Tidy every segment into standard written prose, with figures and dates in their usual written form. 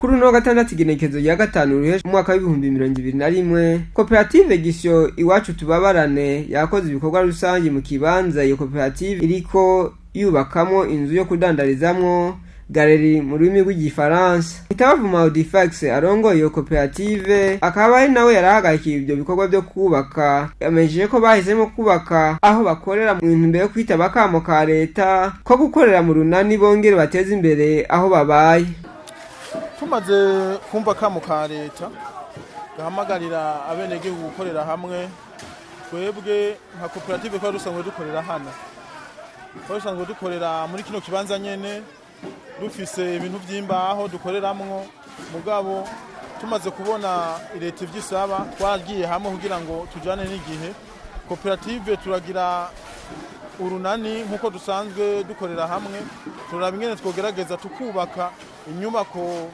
Kuri uno wa gatandatu, igenekezo rya 5 Ruheshi umwaka w'2021, koperative Gisyo Iwacu Tubabarane yakoze ibikorwa rusange mu kibanza iyo koperative iriko yubakamo inzu yo kudandarizamwo, galerie mu rurimi rw'Igifaransa. Itabavuma Audifax arongoye iyo koperative, akaba ari nawe yarahagarikiye ibyo bikorwa byo kubaka, yamenyesheje ko bahisemo kubaka aho bakorera mu ntumbero yo kwitaba akamo ka leta ko gukorera mu runani bongere bateze imbere aho babaye. Tumaze kumva akamo ka leta gahamagarira abenegihugu gukorera hamwe, twebwe nka koperative twari dusanzwe dukorera hano, twari dusanzwe dukorera muri kino kibanza nyene, dufise ibintu vy'imbaho dukoreramwo. Mugabo tumaze kubona leta ivyo isaba, twaragiye hamwe kugira ngo tujane n'igihe. Koperative turagira urunani nk'uko dusanzwe dukorera hamwe, turaraba ingene twogerageza tukubaka inyubako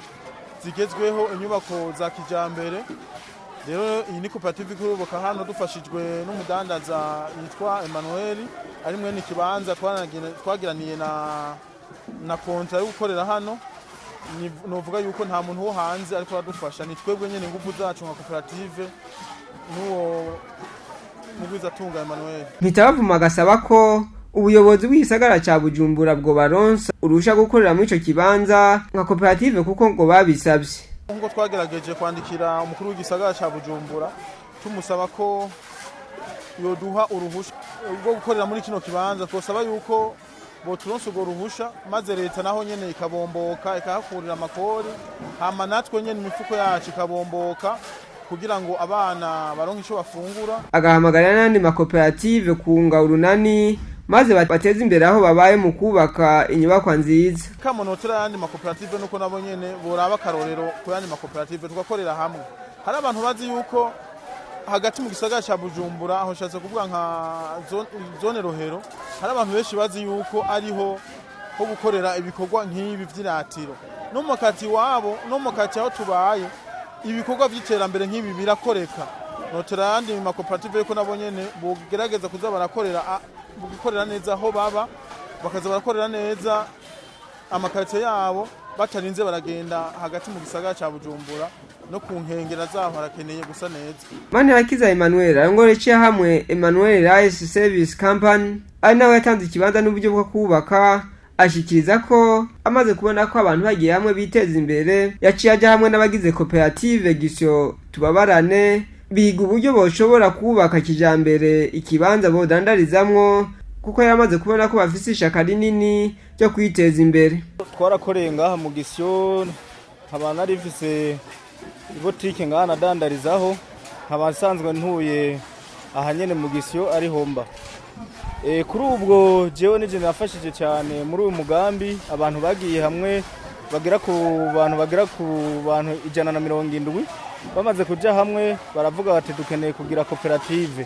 zigezweho, inyubako za kijambere. Rero iyi ni koperative irubaka hano dufashijwe n'umudandaza yitwa Emmanuel, ari mwene ikibanza twagiraniye na contrat yo gukorera hano. Novuga yuko nta muntu wo hanze ariko aradufasha, ni twebwe nyene ingufu zacu nka koperative n'uwo mugwizatunga Emmanuel. Mpitabavuma agasaba ko ubuyobozi bw'igisagara ca Bujumbura bwo baronsa uruhusha gukorera muri ico kibanza nka koperative, kuko ngo babisabye. Nkuko twagerageje kwandikira umukuru w'igisagara ca Bujumbura tumusaba ko yoduha uruhusha rwo gukorera muri kino kibanza, twosaba yuko boturonsa urwo ruhusha, maze leta naho nyene ikabomboka ikahakurira amakori, hama natwe nyene imifuko yacu ikabomboka kugira ngo abana baronke ico bafungura. Agahamagarira n'ayandi makoperative kunga urunani maze bateze imbere aho babaye mu kubaka inyubakwa nziza. Kamonotera ayandi makoperative nuko nabo nyene boraba akarorero ku yandi makoperative, tugakorera hamwe. Hari abantu bazi yuko hagati mu gisagara ca Bujumbura, aho nshatse kuvuga nka zone Rohero, hari abantu benshi bazi yuko ariho ho gukorera ibikorwa nk'ibi vy'iratiro. No mu makati wabo, no mu makati aho tubaye, ibikorwa vy'iterambere nk'ibi birakoreka. Notera ayandi makoperative yuko nabo nyene bogerageza kuza barakorera gukorera neza aho baba, bakaza barakorera neza amakarite yabo batarinze baragenda hagati mu gisagara ca Bujumbura. No ku nkengera zaho harakeneye gusa neza. Manirakiza Emmanuel arongora ishyirahamwe Emmanuel Rice Service Company, ari nawe yatanze ikibanza n'uburyo bwo kubaka, ashikiriza ko amaze kubona ko abantu bagiye hamwe biteza imbere, yaciye aja hamwe n'abagize koperative Gisyo Tubabarane, biga uburyo boshobora kubaka kijambere ikibanza bodandarizamwo, kuko yaramaze kubona ko bafise ishaka rinini ryo kwiteza imbere. Twarakoreye ngaha mu Gisyo, nkaba narifise ibotike ngaha nadandarizaho, nkaba nsanzwe ntuye aha nyene mu Gisyo ariho mba. Kuri ubwo jewe nije nafashije cyane muri uyu mugambi. Abantu bagiye hamwe bagera ku bantu 170. Bamaze kuja hamwe baravuga bati: "Dukeneye kugira koperative."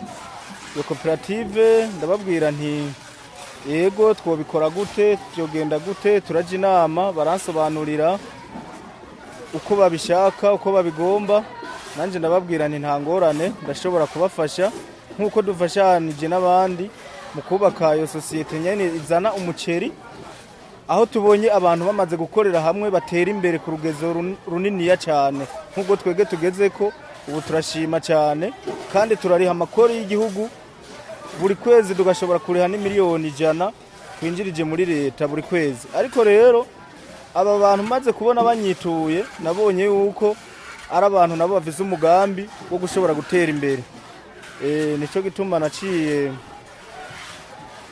Iyo koperative ndababwira nti: "Yego, twobikora gute? Byogenda gute?" Turaja inama, baransobanurira uko babishaka, uko babigomba. Nanjye ndababwira nti: "Nta ngorane, ndashobora kubafasha nk'uko dufashanije n'abandi mu kubaka iyo sosiyete nyene izana umuceri." Aho tubonye abantu bamaze gukorera hamwe batera imbere ku rugezo runiniya cyane nk'ubwo twebwe tugeze ko ubu, turashima cyane. Kandi turariha amakori y'igihugu buri kwezi, tugashobora kuriha n'imiliyoni 100 twinjirije muri leta buri kwezi. Ariko rero aba bantu maze kubona banyituye, nabonye yuko ari abantu nabo bafise umugambi wo gushobora gutera imbere. Nico gituma naciye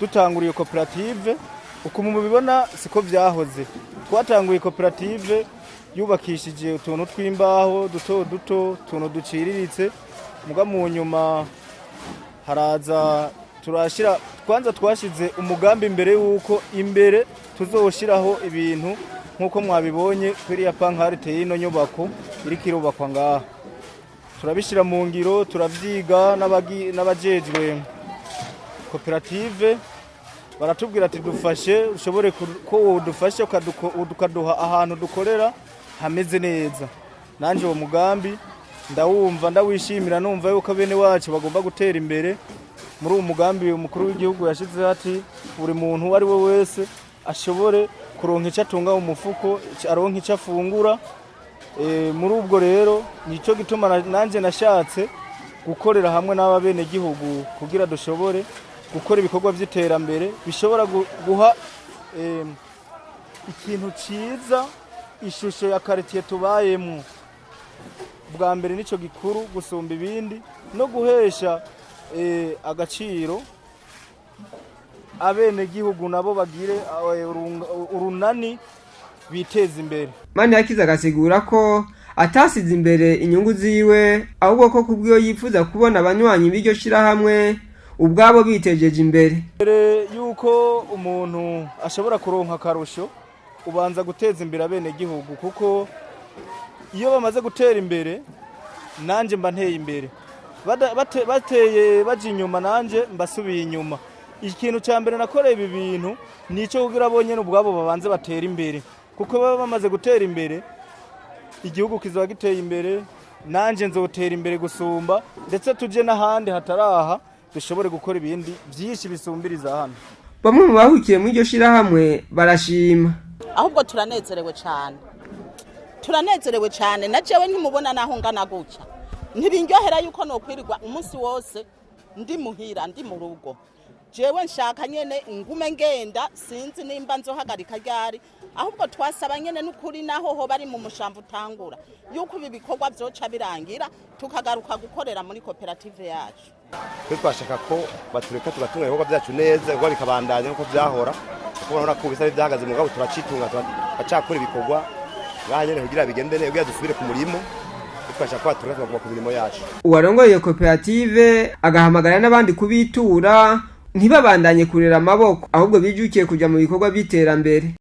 dutangura iyo koperative. Ukuntu mubibona siko vyahoze. Twatanguye koperative yubakishije utuntu tw'imbaho duto duto, utuntu duciriritse. Muga mu nyuma haraza turashira, kwanza twashize umugambi imbere yuko imbere tuzoshiraho ibintu nk'uko mwabibonye kuri ya pancarte y'ino nyubako iriko irubakwa ngaha. Turabishyira mu ngiro, turavyiga n'abajejwe koperative, baratubwira ati: "Dufashe ushobore ko wodufashe ukaduha ahantu dukorera hameze neza." Nanje uwo mugambi ndawumva, ndawishimira, numva yuko bene wacu bagomba gutera imbere muri uwo mugambi umukuru w'igihugu yashizeho, ati buri muntu uwo ari we wese ashobore kuronka icyo atunga mu mufuko, aronka icyo afungura. Muri ubwo rero nicyo gituma nanjye nashatse gukorera hamwe n'aba benegihugu kugira dushobore gukora ibikorwa by'iterambere bishobora guha ikintu cyiza ishusho ya quartier tubayemo. Bwa mbere nicyo gikuru gusumba ibindi, no guhesha agaciro abenegihugu nabo bagire urunani biteza imbere. Manirakiza agasigura ko atasize imbere inyungu ziwe, ahubwo ko kubw'iyo yifuza kubona abanywanyi b'iryo shirahamwe ubwabo bitejeje imbere. Mbere yuko umuntu ashobora kuronka akarusho, ubanza guteza imbere abenegihugu, kuko iyo bamaze gutera imbere nanjye mba nteye imbere. Bateye baja inyuma, nanjye mbasubiye inyuma. Ikintu cya mbere nakoreye ibi bintu ni icyo kugira bonyine ubwabo babanze batera imbere, kuko baba bamaze gutera imbere igihugu kizaba giteye imbere, nanjye nzotera imbere gusumba, ndetse tujye n'ahandi hataraha dushobore gukora ibindi byinshi bisumbiriza hano. Bamwe mu bahukiye muri iryo shirahamwe barashima. Ahubwo turanezerewe cyane, turanezerewe cyane. Na jewe ntimubona naho ngana gutya, ntibindyohera yuko nokwirirwa umunsi wose ndi muhira, ndi mu rugo. Jewe nshaka nyene ngume ngenda, sinzi nimba nzohagarika ryari. Ahubwo twasaba nyene n'ukuri, naho ho bari mu mushambo utangura, yuko ibi bikorwa vyoca birangira tukagaruka gukorera muri koperative yacu. Twe twashaka ko batureka tugatunga ibikorwa byacu neza, ibikorwa bikabandanya nk'uko byahora, kuko urabona ko bisa n'ibyahagaze, mugabo turacitunga, turacakora ibikorwa ngaha nyene kugira bigende neza, kugira dusubire ku murimo. Twe twashaka ko batureka tukaguma ku mirimo yacu. Uwarongoye iyo koperative agahamagara n'abandi kubitura, ntibabandanye kurera amaboko, ahubwo bijukiye kuja mu bikorwa by'iterambere.